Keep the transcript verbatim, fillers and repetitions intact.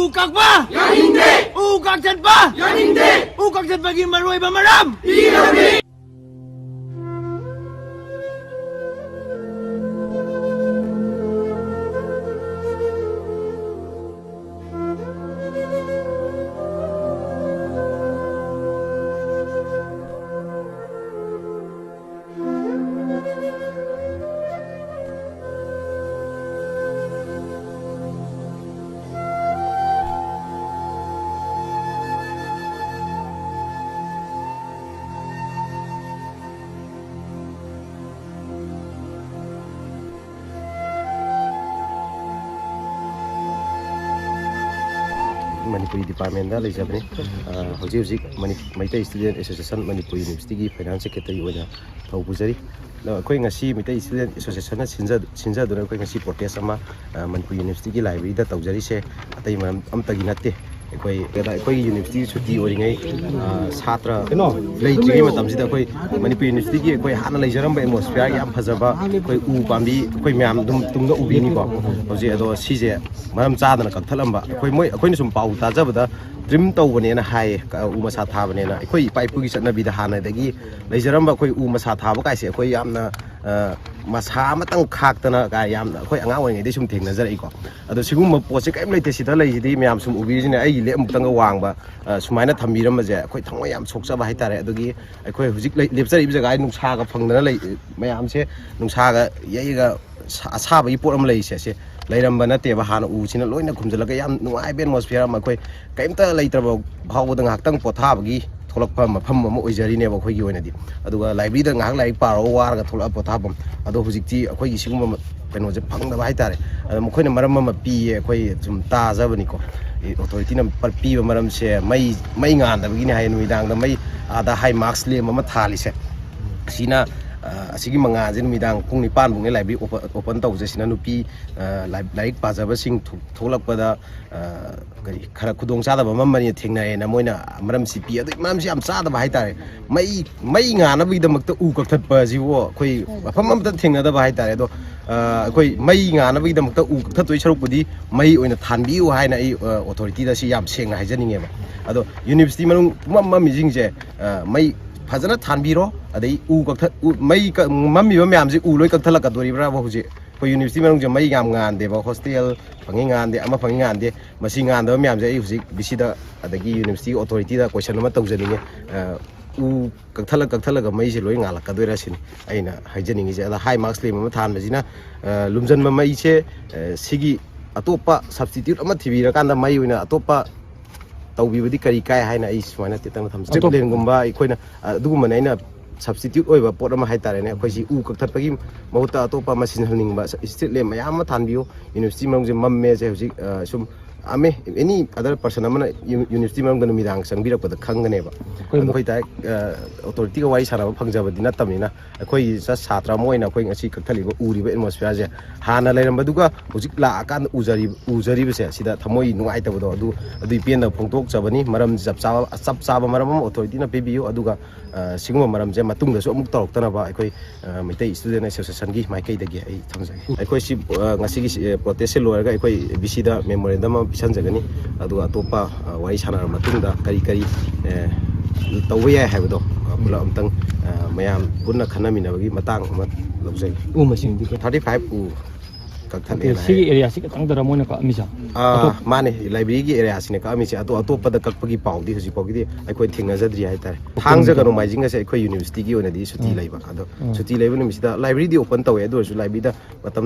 ꯎ ꯀꯛꯄ ꯌꯥꯅꯤꯡꯗꯦ! ꯎ ꯀꯛꯊꯠꯄ ꯌꯥꯅꯤꯡꯗꯦ! ꯎ ꯀꯛꯊꯠꯄꯒꯤ ꯃꯔꯨꯑꯣꯏꯕ ꯃꯔꯝ ꯄꯤꯔꯕꯅꯤ! ꯃꯅꯤꯄꯨꯔꯤ ꯗꯤꯄꯥꯔꯠꯃꯦꯟꯗ ꯂꯩꯖꯕꯅꯤ꯫ ꯑ, ꯍꯧꯖꯤꯛ ꯍꯧꯖꯤꯛ ꯃꯅꯤ-, ꯃꯩꯇꯩ ꯁ꯭ꯇꯨꯗꯦꯟ ꯑꯦꯁꯣꯁꯤꯌꯦꯁꯟ ꯃꯅꯤꯄꯨꯔ ꯌꯨꯅꯤꯚꯔꯁꯤꯇꯤꯒꯤ ꯐꯥꯏꯅꯥꯟꯁ ꯁꯦꯀ꯭ꯔꯦꯇꯔꯤ ꯑꯣꯏꯅ ꯊꯧ ꯄꯨꯖꯔꯤ꯫ ꯑꯗꯣ ꯑꯩꯈꯣꯏ ꯉꯁꯤ ꯃꯩꯇꯩ ꯁ꯭ꯇꯨꯗꯦꯟ ꯑꯦꯁꯣꯁꯤꯌꯦꯁꯟꯅ ꯁꯤꯟꯖ-, ꯁꯤꯟꯖꯗꯨꯅ ꯑꯩꯈꯣꯏ ꯉꯁꯤ ꯄ꯭ꯔꯣꯇꯦꯁ ꯑꯃ, ꯑ, ꯃꯅꯤꯄꯨꯔ ꯌꯨꯅꯤꯚꯔꯁꯤꯇꯤꯒꯤ ꯂꯥꯏꯕ꯭ꯔꯦꯔꯤꯗ ꯇꯧꯖꯔꯤꯁꯦ ꯑꯇꯩ ꯃꯔꯝ ꯑꯝꯇꯒꯤ ꯅꯠꯇꯦ꯫ ꯑꯩꯈꯣꯏ, ꯑꯩꯈꯣꯏꯒꯤ ꯌꯨꯅꯤꯚꯔꯁꯤꯇꯤ ꯁꯨꯇꯤ ꯑꯣꯏꯔꯤꯉꯩ, ꯑ, ꯁꯥꯇ꯭ꯔ ꯂꯩꯇ꯭ꯔꯤꯉꯩ ꯃꯇꯝꯁꯤꯗ ꯑꯩꯈꯣꯏ ꯃꯅꯤꯄꯨꯔ ꯌꯨꯅꯤꯚꯔꯁꯤꯇꯤꯒꯤ ꯑꯩꯈꯣꯏ ꯍꯥꯟꯅ ꯂꯩꯖꯔꯝꯕ ꯑꯦꯠꯃꯣꯁꯐꯤꯌꯔ ꯌꯥꯝ ꯐꯖꯕ, ꯑꯩꯈꯣꯏ ꯎ ꯄꯥꯝꯕꯤ ꯑꯩꯈꯣꯏ ꯃꯌꯥꯝ ꯑꯗꯨꯝ ꯇꯨꯡꯗ ꯎꯕꯤꯅꯤꯀꯣ ꯍꯧꯖꯤꯛ꯫ ꯑꯗꯣ ꯁꯤꯁꯦ ꯃꯔꯝ ꯆꯥꯗꯅ ꯀꯛꯊꯠꯂꯝꯕ꯫ ꯑꯩꯈꯣꯏ, ꯃꯣꯏ, ꯑꯩꯈꯣꯏꯅ ꯁꯨꯝ ꯄꯥꯎ ꯇꯥꯖꯕꯗ ꯇ꯭ꯔꯤꯝ ꯇꯧꯕꯅꯦꯅ ꯍꯥꯏꯌꯦ, ꯀ-, ꯎ ꯃꯁꯥ ꯊꯥꯕꯅꯦꯅ꯫ ꯑꯩꯈꯣꯏ ꯏꯄꯥ ꯏꯄꯨꯒꯤ ꯆꯠꯅꯕꯤꯗ ꯍꯥꯟꯅꯗꯒꯤ ꯂꯩꯖꯔꯝꯕ ꯑꯩꯈꯣꯏ ꯎ ꯃꯁꯥ ꯊꯥꯕ ꯀꯥꯏꯁꯦ ꯑꯩꯈꯣꯏ ꯌꯥꯝꯅ, ꯑ, ꯃꯁꯥ ꯑꯃꯇꯪ ꯈꯥꯛꯇꯅ ꯀꯥꯏ ꯌꯥꯝꯅ ꯑꯩꯈꯣꯏ ꯑꯉꯥꯡ ꯑꯣꯏꯔꯤꯉꯩꯗꯒꯤ ꯁꯨꯝ ꯊꯦꯡꯅꯖꯔꯛꯏꯀꯣ꯫ ꯑꯗꯣ ꯁꯤꯒꯨꯝꯕ ꯄꯣꯠꯁꯦ ꯀꯔꯤꯝ ꯂꯩꯇꯦ꯫ ꯁꯤꯗ ꯂꯩꯁꯤꯗꯤ ꯃꯌꯥꯝ ꯁꯨꯝ ꯎꯕꯤꯔꯤꯁꯤꯅꯦ, ꯑꯩꯒꯤ ꯂꯦꯞ ꯑꯃꯨꯛꯇꯪꯒ ꯋꯥꯡꯕ, ꯑ, ꯁꯨꯃꯥꯏꯅ ꯊꯝꯕꯤꯔꯝꯕꯁꯦ ꯑꯩꯈꯣꯏ ꯊꯃꯣꯏ ꯌꯥꯝ ꯁꯣꯛꯆꯕ ꯍꯥꯏꯇꯥꯔꯦ꯫ ꯑꯗꯨꯒꯤ ꯑꯩꯈꯣꯏ ꯍꯧꯖꯤꯛ ꯂꯩ-, ꯂꯦꯞꯆꯔꯤꯕ ꯖꯒꯥ ꯅꯨꯡꯁꯥꯒ ꯐꯪꯗꯅ ꯂꯩ ꯃꯌꯥꯝꯁꯦ, ꯅꯨꯡꯁꯥꯒ ꯌꯩꯔꯒ ꯁꯥ-, ꯑꯁꯥꯕꯒꯤ ꯄꯣꯠ ꯑꯃ ꯂꯩꯔꯤꯁꯦ, ꯁꯤ ꯂꯩꯔꯝꯕ ꯅꯠꯇꯦꯕ꯫ ꯍꯥꯟꯅ ꯎꯁꯤꯅ ꯂꯣꯏꯅ ꯈꯨꯝꯖꯤꯜꯂꯒ ꯌꯥꯝ ꯅꯨꯡꯉꯥꯏꯕ ꯑꯦꯠꯃꯣꯁꯐꯤꯌꯔ ꯑꯃ, ꯑꯩꯈꯣꯏ ꯀꯔꯤꯝꯇ ꯂꯩꯇ꯭ꯔꯕ ꯐꯥꯎꯕꯗ ꯉꯥꯏꯍꯥꯛꯇꯪ ꯄꯣꯊꯥꯕꯒꯤ ꯊꯣꯛꯂꯛꯄ ꯃꯐꯝ ꯑꯃ ꯑꯣꯏꯖꯔꯤꯅꯦꯕ ꯑꯩꯈꯣꯏꯒꯤ ꯑꯣꯏꯅꯗꯤ꯫ ꯑꯗꯨꯒ ꯂꯥꯏꯕ꯭ꯔꯦꯔꯤꯗ ꯉꯥꯏꯍꯥꯛ ꯂꯥꯏꯔꯤꯛ ꯄꯥꯔꯒ ꯋꯥꯔꯒ ꯊꯣꯛꯂꯛꯑ ꯄꯣꯊꯥꯐꯝ, ꯑꯗꯣ ꯍꯧꯖꯤꯛꯇꯤ ꯑꯩꯈꯣꯏꯒꯤ ꯁꯤꯒꯨꯝꯕ ꯃ-, ꯀꯩꯅꯣꯁꯦ ꯐꯪꯗꯕ ꯍꯥꯏꯇꯥꯔꯦ꯫ ꯑꯗꯣ ꯃꯈꯣꯏꯅ ꯃꯔꯝ ꯑꯃ ꯄꯤꯌꯦ, ꯑꯩꯈꯣꯏ ꯁꯨꯝ ꯇꯥꯖꯕꯅꯤꯀꯣ꯫ ꯑꯦ, ꯑꯣꯊꯣꯔꯤꯇꯤꯅ ꯄ-, ꯄꯤꯕ ꯃꯔꯝꯁꯦ ꯃꯩ, ꯃꯩ ꯉꯥꯟꯗꯕꯒꯤꯅꯦ ꯍꯥꯏꯌꯦ꯫ ꯅꯨꯃꯤꯗꯥꯡꯗ ꯃꯩ, ꯑꯥꯗ ꯍꯥꯏ ꯃꯥꯛꯁ ꯂꯦꯝ ꯑꯃ ꯊꯥꯜꯂꯤꯁꯦ, ꯑꯁꯤꯅ ꯑ, ꯑꯁꯤꯒꯤ ꯃꯉꯥꯁꯦ ꯅꯨꯃꯤꯗꯥꯡ ꯄꯨꯡ ꯅꯤꯄꯥꯟ ꯐꯥꯎꯅꯦ ꯂꯥꯏꯕ꯭ꯔꯦꯔꯤ ꯑꯣꯄꯟ, ꯑꯣꯄꯟ ꯇꯧꯕꯁꯦ꯫ ꯁꯤꯅ ꯅꯨꯄꯤ, ꯑ, ꯂꯥꯏ-, ꯂꯥꯏꯔꯤꯛ ꯄꯥꯖꯕꯁꯤꯡ ꯊꯣꯛ-, ꯊꯣꯛꯂꯛꯄꯗ, ꯑ, ꯀꯔꯤ, ꯈꯔ ꯈꯨꯗꯣꯡꯆꯥꯗꯕ ꯑꯃ ꯑꯃꯅꯤ ꯊꯦꯡꯅꯔꯦꯅ ꯃꯣꯏꯅ ꯃꯔꯝꯁꯤ ꯄꯤ꯫ ꯑꯗꯨ ꯃꯔꯝꯁꯤ ꯌꯥꯝ ꯆꯥꯗꯕ ꯍꯥꯏꯇꯥꯔꯦ꯫ ꯃꯩ, ꯃꯩ ꯉꯥꯅꯕꯒꯤꯗꯃꯛꯇ ꯎ ꯀꯛꯊꯠꯄ ꯑꯁꯤꯕꯨ ꯑꯩꯈꯣꯏ ꯃꯐꯝ ꯑꯃꯇ ꯊꯦꯡꯅꯗꯕ ꯍꯥꯏꯇꯥꯔꯦ꯫ ꯑꯗꯣ, ꯑ, ꯑꯩꯈꯣꯏ ꯃꯩ ꯉꯥꯅꯕꯒꯤꯗꯃꯛꯇ ꯎ ꯀꯛꯊꯠꯇꯣꯏ ꯁꯔꯨꯛꯄꯨꯗꯤ ꯃꯩ ꯑꯣꯏꯅ ꯊꯥꯟꯕꯤꯌꯨ ꯍꯥꯏꯅ ꯑꯩ, ꯑ, ꯑꯣꯊꯣꯔꯤꯇꯤꯗ ꯁꯤ ꯌꯥꯝ ꯁꯦꯡꯅ ꯍꯥꯏꯖꯅꯤꯡꯉꯦꯕ꯫ ꯑꯗꯣ ꯌꯨꯅꯤꯚꯔꯁꯤꯇꯤ ꯃꯅꯨꯡ ꯄꯨꯝꯃꯝ ꯃꯝꯃꯤꯁꯤꯡꯁꯦ, ꯑ, ꯃꯩ ꯐꯖꯅ ꯊꯥꯟꯕꯤꯔꯣ꯫ ꯑꯗꯩ ꯎ ꯀꯛꯊꯠ-, ꯎ, ꯃꯩ ꯀ-, ꯃꯝꯃꯤꯕ ꯃꯌꯥꯝꯁꯦ ꯎ ꯂꯣꯏ ꯀꯛꯊꯠꯂꯛꯀꯗꯣꯔꯤꯕ꯭ꯔꯥꯕ ꯍꯧꯖꯤꯛ? ꯑꯩꯈꯣꯏ ꯌꯨꯅꯤꯚꯔꯁꯤꯇꯤ ꯃꯅꯨꯡꯁꯦ ꯃꯩ ꯌꯥꯝ ꯉꯥꯟꯗꯦꯕ, ꯍꯣꯁꯇꯦꯜ ꯐꯪꯉꯤ ꯉꯥꯟꯗꯦ, ꯑꯃ ꯐꯪꯉꯤ ꯉꯥꯟꯗꯦ꯫ ꯃꯁꯤ ꯉꯥꯟꯗꯕ ꯃꯌꯥꯝꯁꯦ ꯑꯩ ꯍꯧꯖꯤꯛ ꯚꯤ ꯁꯤꯗ, ꯑꯗꯒꯤ ꯌꯨꯅꯤꯚꯔꯁꯤꯇꯤꯒꯤ ꯑꯣꯊꯣꯔꯤꯇꯤꯗ ꯀꯣꯏꯁꯟ ꯑꯃ ꯇꯧꯖꯅꯤꯡꯉꯦ꯫ ꯑ, ꯎ ꯀꯛꯊꯠꯂ ꯀꯛꯊꯠꯂꯒ ꯃꯩꯁꯦ ꯂꯣꯏ ꯉꯥꯜꯂꯛꯀꯗꯣꯏꯔꯥ ꯁꯤꯅꯤ ꯑꯩꯅ ꯍꯥꯏꯖꯅꯤꯡꯉꯤꯁꯦ꯫ ꯑꯗ ꯍꯥꯏ ꯃꯥꯛꯁ ꯂꯦꯝ ꯑꯃ ꯊꯥꯟꯕꯁꯤꯅ, ꯑ, ꯂꯨꯝꯖꯟꯕ ꯃꯩꯁꯦ, ꯑ, ꯁꯤꯒꯤ ꯑꯇꯣꯞꯄ ꯁꯕꯁꯇꯤꯇ꯭ꯌꯨꯠ ꯑꯃ ꯊꯤꯕꯤꯔꯀꯥꯟꯗ ꯃꯩ ꯑꯣꯏꯅ ꯑꯇꯣꯞꯄ ꯇꯧꯕꯤꯕꯗꯤ ꯀꯔꯤ ꯀꯥꯏ ꯍꯥꯏꯅ ꯑꯩ ꯁꯨꯃꯥꯏꯅ ꯇꯦꯇꯪꯅ ꯊꯝꯖꯩ꯫ ꯁ꯭ꯇ꯭ꯔꯤꯠ ꯑꯇꯣꯞ- ꯂꯦꯝꯒꯨꯝꯕ ꯑꯩꯈꯣꯏꯅ, ꯑ, ꯑꯗꯨꯒꯨꯝꯕꯅ ꯑꯩꯅ ꯁꯕꯁꯇꯤꯇ꯭ꯌꯨꯠ ꯑꯣꯏꯕ ꯄꯣꯠ ꯑꯃ ꯍꯥꯏꯇꯥꯔꯦꯅꯦ꯫ ꯑꯩꯈꯣꯏꯁꯤ ꯎ ꯀꯛꯊꯠꯄꯒꯤ ꯃꯍꯨꯠꯇ ꯑꯇꯣꯞꯄ ꯑꯃ ꯁꯤꯖꯤꯟꯅꯍꯟꯅꯤꯡꯕ ꯁ-, ꯁ꯭ꯇ꯭ꯔꯤꯠ ꯂꯦꯝ ꯃꯌꯥꯝ ꯑꯃ ꯊꯥꯟꯕꯤꯌꯨ꯫ ꯌꯨꯅꯤꯚꯔꯁꯤꯇꯤ ꯃꯅꯨꯡꯁꯦ ꯃꯝꯃꯦꯁꯦ ꯍꯧꯖꯤꯛ, ꯑ, ꯁꯨꯝ ꯑꯃꯦ, ꯑꯦꯅꯤ ꯑꯗꯔ ꯄꯔꯁꯟ ꯑꯃꯅ ꯌꯨ-, ꯌꯨꯅꯤꯚꯔꯁꯤꯇꯤ ꯃꯅꯨꯡꯗ ꯅꯨꯃꯤꯗꯥꯡ ꯆꯪꯕꯤꯔꯛꯄꯗ ꯈꯪꯒꯅꯦꯕ꯫ ꯑꯩꯈꯣꯏ ꯑꯗꯣ ꯑꯩꯈꯣꯏ ꯗꯥꯏꯔꯦꯛ, ꯑ, ꯑꯣꯊꯣꯔꯤꯇꯤꯒ ꯋꯥꯔꯤ ꯁꯥꯟꯅꯕ ꯐꯪꯖꯕꯗꯤ ꯅꯠꯇꯕꯅꯤꯅ, ꯑꯩꯈꯣꯏ ꯖꯁ ꯁꯥꯇ꯭ꯔ ꯑꯃ ꯑꯣꯏꯅ ꯑꯩꯈꯣꯏ ꯉꯁꯤ ꯀꯛꯊꯠꯂꯤꯕ, ꯎꯔꯤꯕ ꯑꯦꯠꯃꯣꯁꯐꯤꯌꯔꯁꯦ ꯍꯥꯟꯅ ꯂꯩꯔꯝꯕꯗꯨꯒ ꯍꯧꯖꯤꯛ ꯂꯥꯛꯑꯀꯥꯟꯗ ꯎꯖꯔꯤ-, ꯎꯖꯔꯤꯕꯁꯦ, ꯁꯤꯗ ꯊꯃꯣꯏ ꯅꯨꯡꯉꯥꯏꯇꯕꯗꯣ, ꯑꯗꯨ, ꯑꯗꯨꯒꯤ ꯄꯦꯟꯗꯕ ꯐꯣꯡꯗꯣꯛꯆꯕꯅꯤ꯫ ꯃꯔꯝ ꯆꯞ ꯆꯥꯕ, ꯆꯞ ꯆꯥꯕ ꯃꯔꯝ ꯑꯃ ꯑꯣꯊꯣꯔꯤꯇꯤꯅ ꯄꯤꯕꯤꯌꯨ, ꯑꯗꯨꯒ, ꯑ, ꯁꯤꯒꯨꯝꯕ ꯃꯔꯝꯁꯦ ꯃꯇꯨꯡꯗꯁꯨ ꯑꯃꯨꯛ ꯇꯧꯔꯛꯇꯅꯕ ꯑꯩꯈꯣꯏ, ꯑ, ꯃꯩꯇꯩ ꯏꯁꯇꯨꯗꯦꯟ ꯑꯦꯁꯣꯁꯤꯌꯦꯁꯟꯒꯤ ꯃꯥꯏꯀꯩꯗꯒꯤ ꯑꯩ ꯊꯝꯖꯒꯦ꯫ ꯑꯩꯈꯣꯏ ꯁꯤ, ꯑ, ꯉꯁꯤꯒꯤ ꯁꯤ, ꯑ, ꯄ꯭ꯔꯣꯇꯦꯁꯁꯦ ꯂꯣꯏꯔꯒ ꯑꯩꯈꯣꯏ ꯚꯤ ꯁꯤꯗ ꯃꯦꯃꯣꯔꯦꯟꯗꯝ ꯑꯃ ꯄꯤꯁꯟꯖꯒꯅꯤ꯫ ꯑꯗꯨꯒ ꯑꯇꯣꯞꯄ, ꯑ, ꯋꯥꯔꯤ ꯁꯥꯟꯅꯔꯕ ꯃꯇꯨꯡꯗ ꯀꯔꯤ ꯀꯔꯤ, ꯑ, ꯇꯧꯕ ꯌꯥꯏ ꯍꯥꯏꯕꯗꯣ, ꯑ, ꯄꯨꯂꯞ ꯑꯝꯇꯪ, ꯑ, ꯃꯌꯥꯝ ꯄꯨꯟꯅ ꯈꯟꯅꯃꯤꯟꯅꯕꯒꯤ ꯃꯇꯥꯡ ꯑꯃ ꯂꯧꯖꯒꯦ꯫ ꯎ ꯃꯁꯤꯡꯗꯤ ꯀꯌꯥ? ꯊꯥꯔꯇꯤ ꯐꯥꯏꯚ ꯎ ꯀꯛꯊꯠꯂꯦꯅ ꯁꯤꯒꯤ ꯍꯥꯏ꯫ ꯑꯦꯔꯤꯌꯥꯁꯤ ꯈꯛꯇꯪꯗꯔ ꯃꯣꯏꯅ ꯀꯛꯑꯝꯃꯤꯁꯦ? ꯑꯥ, ꯑꯇꯣꯞ- ꯃꯥꯅꯦ, ꯂꯥꯏꯕ꯭ꯔꯦꯔꯤꯒꯤ ꯑꯦꯔꯤꯌꯥꯁꯤꯅꯦ ꯀꯛꯑꯝꯃꯤꯁꯦ꯫ ꯑꯇꯣꯞ-, ꯑꯇꯣꯞꯄꯗ ꯀꯛꯄꯒꯤ ꯄꯥꯎꯗꯤ ꯍꯧꯖꯤꯛ ꯐꯥꯎꯒꯤꯗꯤ ꯑꯩꯈꯣꯏ ꯊꯦꯡꯅꯖꯗ꯭ꯔꯤ ꯍꯥꯏꯇꯥꯔꯦ꯫ ꯊꯥꯡꯖꯒ ꯅꯣꯡꯃꯥꯏꯖꯤꯡꯒꯁꯦ ꯑꯩꯈꯣꯏ ꯌꯨꯅꯤꯚꯔꯁꯤꯇꯤꯒꯤ ꯑꯣꯏꯅꯗꯤ ꯁꯨꯇꯤ ꯎꯝ꯫ ꯂꯩꯕ꯫ ꯑꯗꯣ ꯎꯝ꯫ ꯁꯨꯇꯤ ꯂꯩꯕ ꯅꯨꯃꯤꯠꯁꯤꯗ ꯂꯥꯏꯕ꯭ꯔꯦꯔꯤꯗꯤ ꯑꯣꯄꯟ ꯇꯧꯋꯦ, ꯑꯗꯨ ꯑꯣꯏꯔꯁꯨ ꯂꯥꯏꯕ꯭ꯔꯦꯔꯤꯗ ꯃꯇꯝ